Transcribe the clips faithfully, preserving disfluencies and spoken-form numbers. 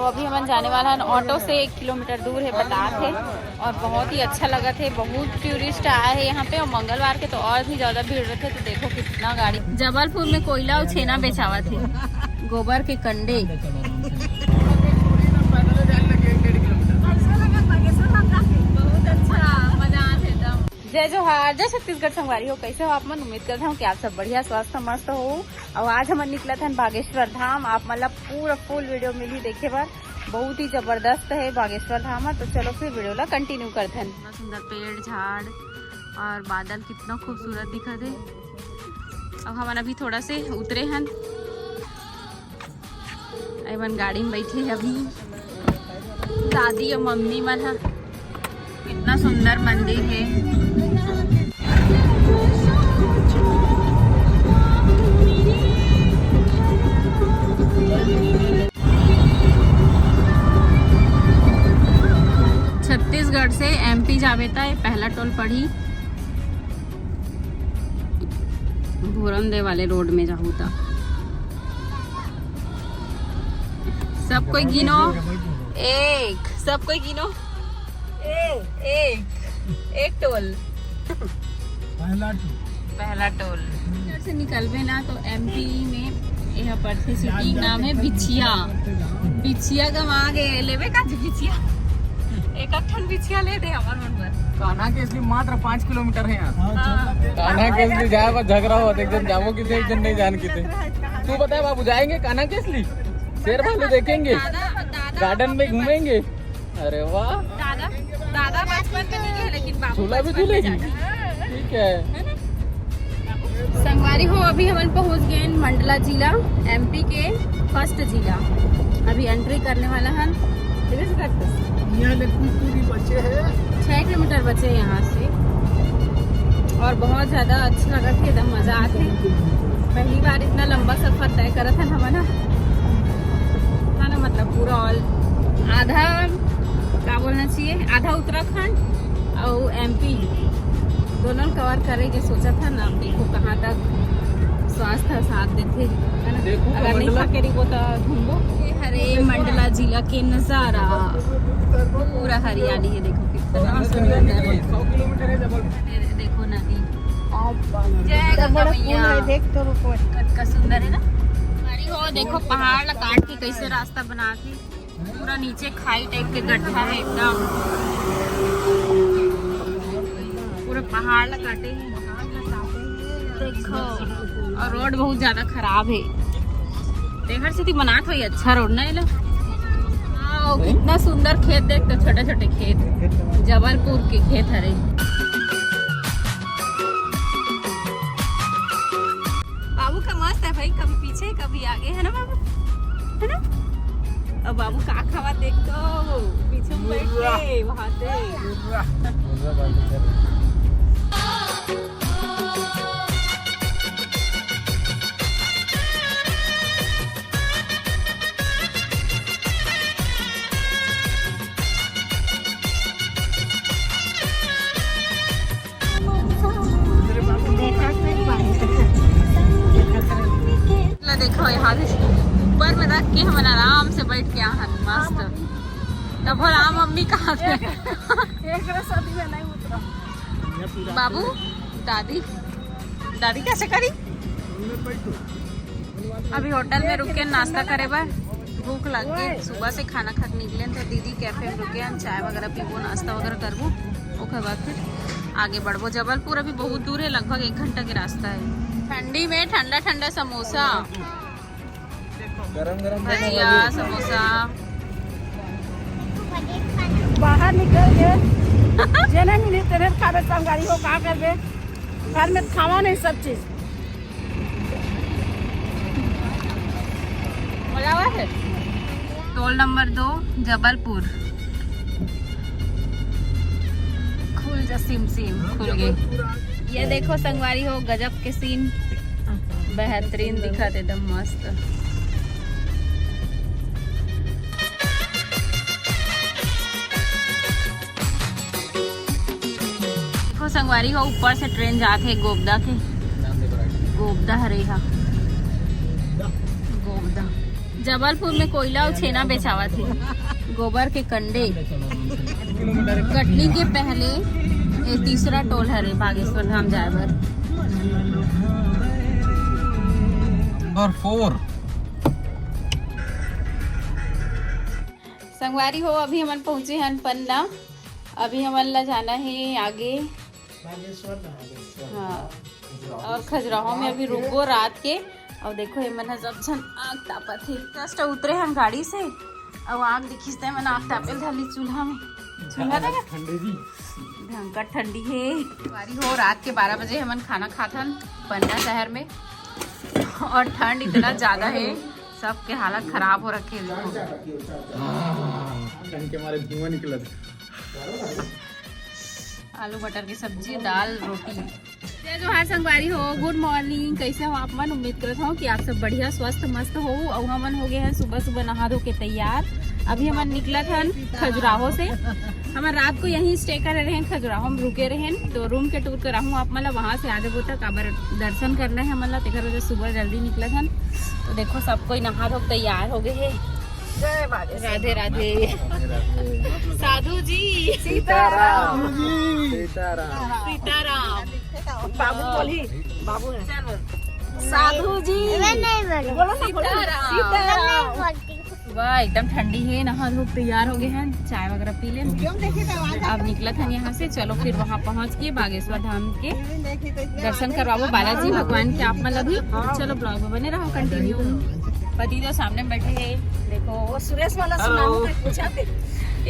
अभी हमन जाने वाला हन, ऑटो से एक किलोमीटर दूर हे, बतात हे। और बहुत ही अच्छा लगत हे, बहुत टूरिस्ट आए हे यहाँ पे। और मंगलवार के तो और भी ज्यादा भीड़ रहथे। तो देखो कितना गाड़ी, जबलपुर में कोयला और छेना बेचावत हे, गोबर के कंडे। बहुत अच्छा, मजा आत हे एकदम। जय जोहार, जय छत्तीसगढ़ संगवारी हो, कैसे हो आप मन? उम्मीद करता हूँ कि आप सब बढ़िया, स्वस्थ, मस्त हो। और आज हमन निकलत हन बागेश्वर धाम। आप मन ला पूरा फुल वीडियो मिली देखे बर, बहुत ही जबरदस्त हे बागेश्वर धाम। तो चलो फिर वीडियो ला कंटिन्यू करथन। इतना सुंदर पेड़ झाड़ और बादल कितना खूबसूरत दिखत हे। अब हमन अभी थोड़ा से उतरे हन, एमन गाड़ी में बैठे हे अभी, दादी और मम्मी मन ह। कितना सुंदर मंदिर हे। छत्तीसगढ़ से एमपी जाबे त ये पहला टोल पड़ही, भोरम दे वाले रोड में जाहू त। सब कोई गिनो, एक, सब कोई गिनो, एक, एक टोल। पहला टोल। पहला टोल। इधर से निकलबे ना तो एमपी में यह पड़थे सिटी, नाम है बिछिया। बिछिया गवा गे, लेबे का जी बिछिया? एक अठन बिछिया ले दे हमर मन बर। कान्हा केसली मात्र पाँच किलोमीटर है यहाँ। हाँ। कान्हा केसली जाए बर झगड़ा होत, एक जन जाबो किथे, एक जन नहीं जान किथे। तू बताए बाबू, जाएंगे कान्हा केसली, शेर भालू देखेंगे, दादा, दादा गार्डन में घूमेंगे। अरे वाह। दादा, दादा बचपन में नहीं गए, लेकिन बाबू झूला भी बचपन में झूलेगी? जाके। ठीक है। संगवारी हो, अभी हमन पहुंच गए हैं मंडला जिला, एमपी के फर्स्ट जिला। अभी एंट्री करने वाला हन। यहाँ ले कुछ दूरी बचे है। छः किलोमीटर बचे हैं यहाँ से। और बहुत ज़्यादा अच्छा लगत हे, एकदम मज़ा आत हे। पहली बार इतना लंबा सफर तय करत हन हमन ह। है ना, मतलब पूरा ऑल, आधा, का बोलना चाहिए, आधा उत्तराखंड और एमपी दोनों कवर करे के सोचत हन। अब देखो कहाँ तक स्वास्थ्य साथ देथे, है ना? देखो अगर नहीं मंडला। खा के रहिबो तो घूमबो। ये हरे मंडला जिला के नजारा, पूरा हरियाली है। देखो कितना सुंदर है। सौ किलोमीटर है जबलपुर। देखो नदी। जय गंगा मैया। देख तो रुको। कतका सुंदर है ना। अरे वो देखो पहाड़ ला काट के कैसे रास्ता बनाथे। पूरा नीचे खाई टाइप के गड्ढा है एकदम। पूरा पहाड़ ला काटे हैं। देखो, और रोड बहुत ज्यादा खराब है। तेखर सेती बनात होई अच्छा रोड ना एला। वाओ, कितना सुंदर खेत देख तो, छोटे छोटे खेत, जबलपुर के खेत हरे। बाबू का मस्त है भाई, कभी पीछे कभी आगे, है ना बाबू, है ना? अब बाबू का खावा देख तो, पीछे में बैठ के वहां से। ला देखो, यहाँ से ऊपर में रख के हमन आराम से बैठ के आहन, मस्त। तब बोला, "हाँ, मम्मी कहाँ थे?" एक रस अभी में नहीं उतरा। बाबू, दादी, दादी कैसे करी? अभी होटल में रुक के नाश्ता करे बर भूख लग गई, सुबह से खाना खा के निकले, तो दीदी कैफे में रुके हैं, चाय वगैरह पीबो, नाश्ता वगैरह करबो, ओकर बाद फिर आगे बढ़बो। जबलपुर अभी बहुत दूर है, लगभग एक घंटा के रास्ता है। ठंडी में ठंडा ठंडा समोसा, गरम गरम भजिया, समोसा। बाहर निकल के जेने मिली तेने खाबे, संगवारी हो, का करबे, घर में खावा नहीं सब चीज। मजा आवा है। टोल नंबर दो, जबलपुर। खुल जा सिम सिम, खुल गए। ये देखो संगवारी हो, गजब के सीन, बेहतरीन दिखत, एकदम मस्त। देखो संगवारी हो, ऊपर से ट्रेन जात है गोबदा के। गोबदा हरे हा, गोबदा। जबलपुर में कोयला अउ छेना बेचावत हे, गोबर के कंडे। कटनी के पहले ये तीसरा टोल हरे बागेश्वर धाम जाए बर। नंबर फोर। संगवारी हो, अभी हमन पहुंचे हन पन्ना। अभी हमन ला जाना है आगे। हाँ, और खजुराहो में अभी रुकबो रात के। और देखो, ये मन ह सब झन आग तापत हे। जस्ट उतरे हन गाड़ी से, और आग दिखिस ते मन आग तापे ल धर ली चूल्हा में। चूल्हा देखा? ठंडे जी। भयंकर ठंडी हे। संगवारी हो, रात के बारह बजे हमन खाना खात हन पन्ना शहर में, और ठंड इतना ज्यादा है, सबके हालत खराब हो रखे है। देखो, ठंड के मारे धुआं निकलत। आलू मटर की सब्जी, दाल, रोटी। जय जोहार संगवारी हो, गुड मॉर्निंग। कैसे हो आप मन? उम्मीद करत हो कि आप सब बढ़िया, स्वस्थ, मस्त हो। अउ हमन हो गए हैं सुबह सुबह नहा धो के तैयार। अभी हमन निकलत हन खजुराहो से। हमन रात को यहीं स्टे करे रहेन, खजुराहो में रुके रहेन, तो रूम के टूर कराहूँ आप मन ला वहाँ से आगे वो तक। काबर दर्शन करना है हमन ला, तेकर वजह सुबह जल्दी निकलत हन। तो देखो, सब कोई नहा धो के तैयार हो गए है। जय बागेश्वर। राधे राधे। साधु जी। सीताराम। सीताराम। सीताराम। बाबू बोली, बाबू है। साधु जी। बोलो ना, बोलो। सीताराम। सीताराम। वाह, एकदम ठंडी है, नहा धो के तैयार हो गए हैं, चाय वगैरह पी लें। अब निकलत हन यहाँ से। चलो फिर वहाँ पहुँच के बागेश्वर धाम के दर्शन करवाबो बालाजी भगवान के आप मन ला भी। चलो, ब्लॉग में बने रहो, कंटिन्यू। पति तो सामने बैठे हैं, देखो। वो सुरेश वाला सुनाओ, पूछा थे।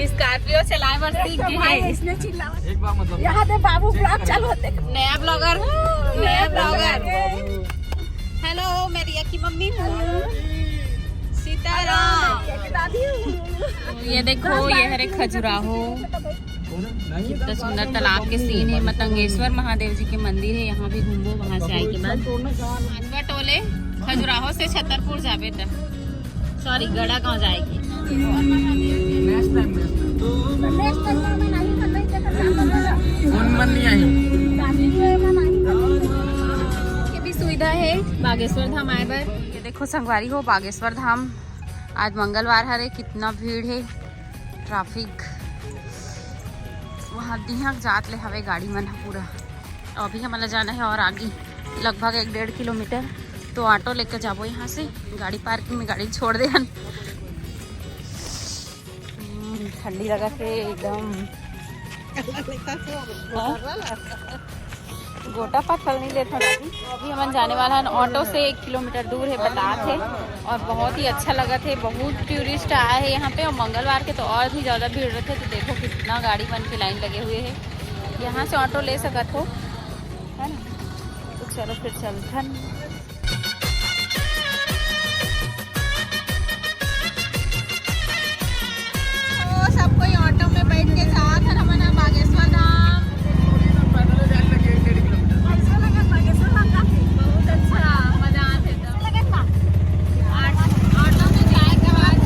स्कॉर्पियो चलाए बर सीख गए भाई, हैं। इसने चिल्लावा। एक बार मतलब यहाँ दे बाबू, ब्लॉग चालू होते। नया ब्लॉगर, नया ब्लॉगर। हेलो, मैं रिया की मम्मी हूँ। सीताराम। दादी हूँ। ये देखो, ये हरे खजुराहो, कितना सुंदर तालाब के सीन है। मतंगेश्वर महादेव जी के मंदिर है, यहाँ भी घूमबो वहाँ से आए के बाद। पांचवा टोले खजुराहो से छतरपुर जाबे त, सॉरी, गड़ा गांव जाएगी। कौन मन नहीं आई? ये भी सुविधा है बागेश्वर धाम आए बर। ये देखो संगवारी हो, बागेश्वर धाम आज मंगलवार हरे, कितना भीड़ है, ट्रैफिक। वहाँ दिहक जात ले हवे गाड़ी मन ह पूरा। अभी हमन ला जाना है और आगे लगभग एक डेढ़ किलोमीटर, तो ऑटो लेकर जाबो यहाँ से। गाड़ी पार्किंग में गाड़ी छोड़ दे हन। हम्म, ठंडी लगत है एकदम। हाँ? गोटा पत्थल नहीं लेता दादी। अभी हमन जाने वाला हन, ऑटो से एक किलोमीटर दूर है, बतात है, और बहुत ही अच्छा लगत है। बहुत टूरिस्ट आए हैं यहाँ पे, और मंगलवार के तो और भी ज़्यादा भीड़ रहते। तो देखो, कितना गाड़ी मन के लाइन लगे हुए है। यहाँ से ऑटो ले सकत हो, है ना? तो चलो फिर चलथन। तो सब कोई ऑटो में बैठ के जात हन हमन ह बागेश्वर धाम। कैसा लगा बागेश्वर धाम का? बहुत अच्छा, मजा आत हे एकदम। कैसा लगा था? ऑटो में जाए के बाद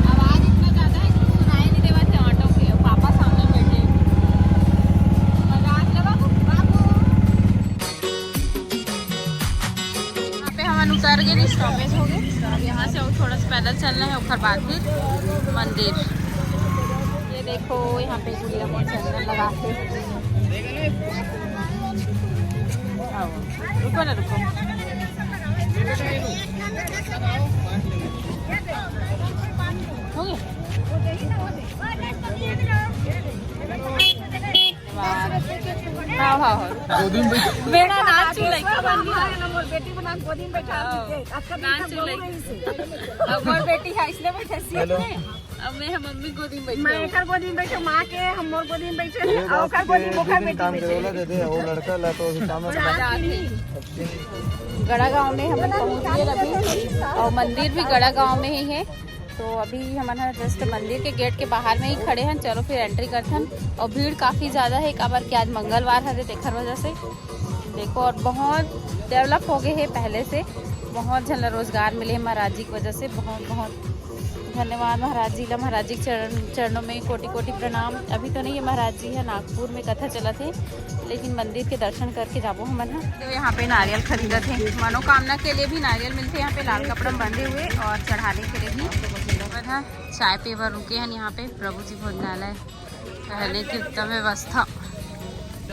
आवाज इतना ज्यादा है कि सुनाई नहीं देवत है ऑटो के। पापा सामने बैठे। मजा आत हे बाबू, बाबू। यहाँ पे हमन उतर गए, स्टॉपेज हो गए। अब यहाँ से और थोड़ा सा पैदल चलना है, ओकर बाद फिर मंदिर। ये देखो, यहाँ पे गुड़िया मन चंदन लगा के। आओ, रुको ना, रुको। हो गया? हाँ, हाँ, हाँ। गोदी में बैठ- बेटा नाच लइका बन गया। मोर बेटी बना गोदी में बैठा दीजिए। अच्छा, नाच लइका। अब मोर बेटी है, इसने बैठा सीट में। अब मैं हम मम्मी गोदी में बैठी मैं हूँ। एकर गोदी में बैठे, माँ के हम मोर गोदी में बैठे, और ओकर गोदी में ओकर बेटी काम बैठे। करेला दे दे, वो लड़का ला तो काम में गड़ा गांव में हम पहुंच गए अभी, और मंदिर भी गड़ा गांव में ही है। तो अभी हमन ह जस्ट मंदिर के गेट के बाहर में ही खड़े हन। चलो फिर एंट्री करथन। और भीड़ काफ़ी ज़्यादा है, काबर कि आज मंगलवार हरे, तेखर वजह से। देखो, और बहुत डेवलप हो गए है पहले से, बहुत झन ला रोजगार मिले है महाराज जी की वजह से। बहुत बहुत धन्यवाद महाराज जी ला, महाराज जी के चरण, चरणों में कोटि कोटि प्रणाम। अभी तो नहीं है महाराज जी, है नागपुर में कथा चलत है, लेकिन मंदिर के दर्शन करके जाबो हमन ह। तो यहाँ पे नारियल खरीदत हे, मनोकामना के लिए भी नारियल मिलथे यहाँ पे, लाल कपड़ा में बंधे हुए, और चढ़ाने के लिए भी। हमन ह चाय पीए बर रुके हन यहाँ पे, प्रभु जी भोजनालय, रहने की उत्तम व्यवस्था।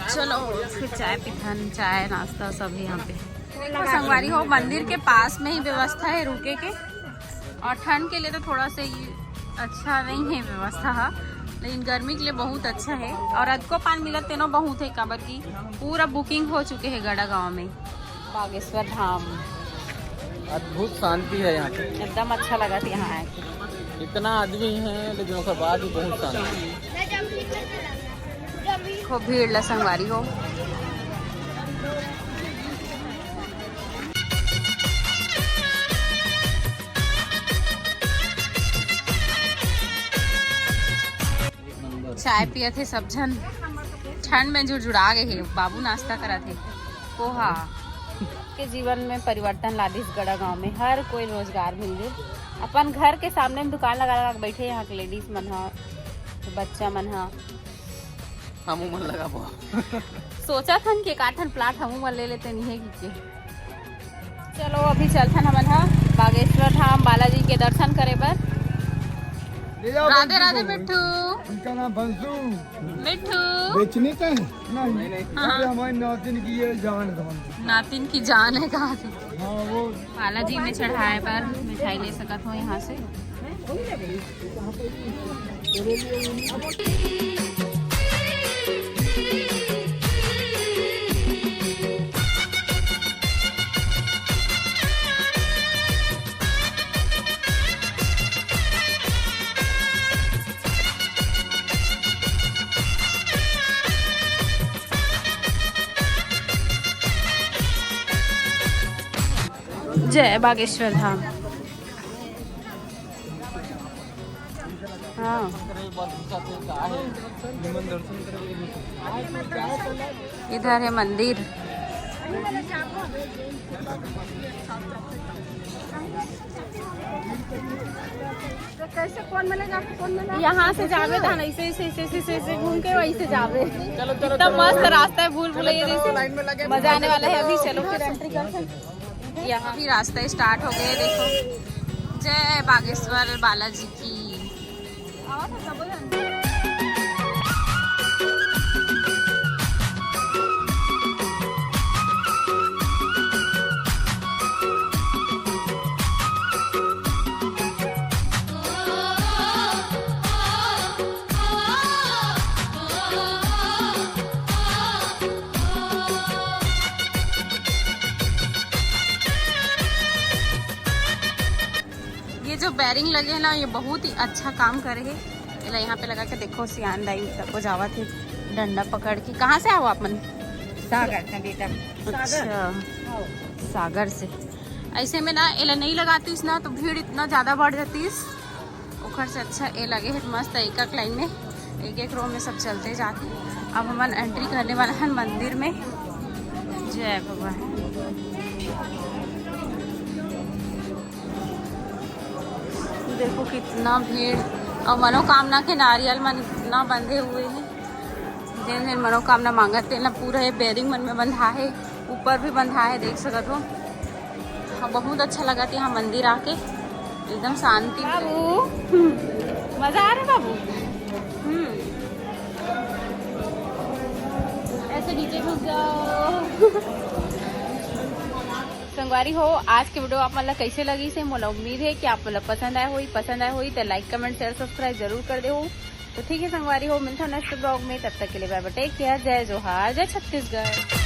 चलो फिर चाय पीथन, चाय नाश्ता सब है यहाँ पे। देखो संगवारी हो, मंदिर के पास में ही व्यवस्था है रुके के, और ठंड के लिए तो थोड़ा सा ये अच्छा नहीं है व्यवस्था हा, लेकिन गर्मी के लिए बहुत अच्छा है। और अतको पान मिलत तेनो बहुत है, काबर की पूरा बुकिंग हो चुके है गड़ा गांव में। बागेश्वर धाम अद्भुत शांति है यहाँ पे। एकदम अच्छा लगा था यहाँ आके। इतना आदमी है लेकिन ओकर बाद भी बहुत शांति है। खूब भीड़ ला संगवारी हो। चाय पियत हे सब झन, ठंड में जुड़जुड़ा गए हे। बाबू नाश्ता करत हे, पोहा। के जीवन में परिवर्तन ला दिस गड़ा गांव में, हर कोई रोजगार मिल गए। अपन घर के सामने में दुकान लगा लगा के बैठे यहाँ के लेडीज मन ह, बच्चा मन ह। हमू मन लगाबो। सोचा थन के का ठन प्लाट हमू मन ले लेते नहीं है कि के। चलो अभी चलथन हमन ह बागेश्वर धाम बालाजी के दर्शन करे बर। ले जाओ राधे बंसू राधे को। मिट्ठू। उनका नाम बंसू। मिट्ठू। बेचने का है? नहीं। हाँ। अरे हमारी नातिन की ये जान है। नातिन की जान है कहा से? हाँ वो। बालाजी में चढ़ाए बर मिठाई ले सकत हो यहाँ से। जय बागेश्वर धाम। हाँ, इधर है मंदिर। तो कैसे कौन मिले जाके कौन मिले? यहाँ से जावे धान ऐसे ऐसे ऐसे ऐसे ऐसे ऐसे घूम के वहीं से जावे। चलो चलो। इतना मस्त रास्ता है, भूल भुलैया जैसे। लाइन में लगे। मजा आने वाला है। अभी चलो फिर एंट्री करते हैं। यहाँ भी रास्ता स्टार्ट हो गया है, देखो। जय बागेश्वर बालाजी की। ये जो बेरिंग लगे है ना, ये बहुत ही अच्छा काम करे है। एला यहाँ पे लगा के देखो, सियान दाई तक को जावत है डंडा पकड़ के। कहाँ से आओ आप मन? सागर से बेटा। अच्छा, सागर से। ऐसे में ना एला नहीं लगातीस ना तो भीड़ इतना ज्यादा बढ़ जातीस। ओखर से अच्छा ए लगे है मस्त एक एक लाइन में एक एक रो में सब चलते जाते। अब हमन एंट्री करने वाला है मंदिर में। जय भगवान। देखो कितना भीड़ और मनोकामना के नारियल मन इतना बंधे हुए हैं। जेन जेन मनोकामना मांगत तेन ला पूरा ये बेरिंग मन में बंधा है, ऊपर भी बंधा है, देख सकत हो। हाँ, बहुत अच्छा लगा था यहाँ मंदिर आके, एकदम शांति मिले। बाबू, हम्म, मजा आ रहा है बाबू। हम्म, ऐसे नीचे झुक जाओ। संगवारी हो, आज के वीडियो आप मन ला कैसे लगी से मोला उम्मीद है कि आप मन ला पसंद आए होई। पसंद आए होई तो लाइक, कमेंट, शेयर, सब्सक्राइब जरूर कर दे हो। तो ठीक है संगवारी हो, मिलता हूँ नेक्स्ट ब्लॉग में। तब तक के लिए बाय बाय, टेक केयर, जय जोहार, जय छत्तीसगढ़।